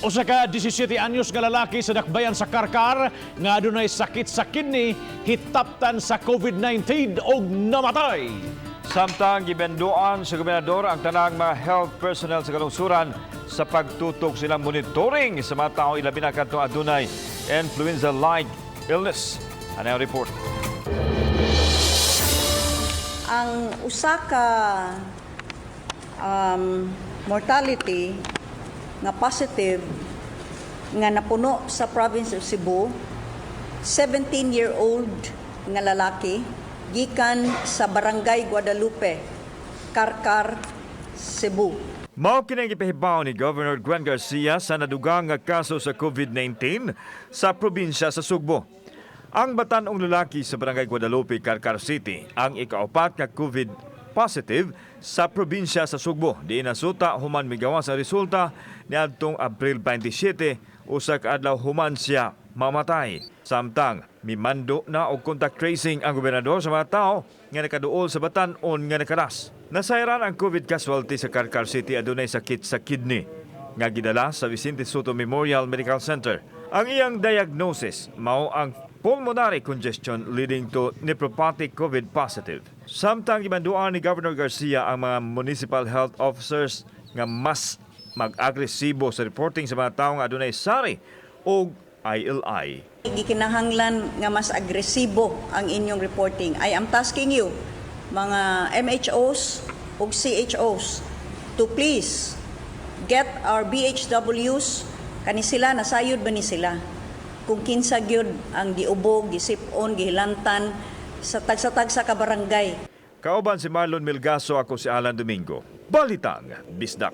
Usa ka 17 anyos nga lalaki sa dakbayan sa Carcar nga adunay sakit sa kidney hitaptan sa COVID-19 og namatay. Samtang gibenduan sa gobernador ang tanang mga health personnel sa kalungsuran sa pagtutok silang monitoring sa mga tao, ilabi na kadtong adunay influenza-like illness. Ano ang report? Ang usa ka mortality nga positive nga napuno sa province of Cebu, 17-year-old nga lalaki gikan sa Barangay Guadalupe, Carcar, Cebu. Mao kini ang gipahibaw ni Governor Gwen Garcia sa nadugang nga kaso sa COVID-19 sa probinsya sa Sugbo. Ang batan-ong lalaki sa Barangay Guadalupe, Carcar City, ang ikaupat nga COVID positive sa probinsya sa Sugbo. Diin nasuta human migawas ang resulta niadtong Abril 27, usa ka adlaw human siya mamatay. Samtang mimando na og contact tracing ang gobernador sa mga tao nga nakaduol sa batan-on nga nakalas. Nasayran, ang COVID casualty sa Carcar City adunay sakit sa kidney nga gidala sa Vicente Sotto Memorial Medical Center. Ang iyang diagnosis mao ang pulmonary congestion leading to nephropathic COVID positive. Samtang gimanduan ni Governor Garcia ang mga municipal health officers nga mas mag-agresibo sa reporting sa mga tawo nga adunay sari o ILI. Gikinahanglan nga mas agresibo ang inyong reporting. I am tasking you, mga MHOs ug CHOs, to please get our BHWs. Kani sila, nasayod ba ni sila kung kinsa gyud ang giubo, gisip-on, gihilantan sa tagsa-tagsa ka barangay. Kauban si Marlon Milgaso, ako si Alan Domingo. Balitang Bisdak.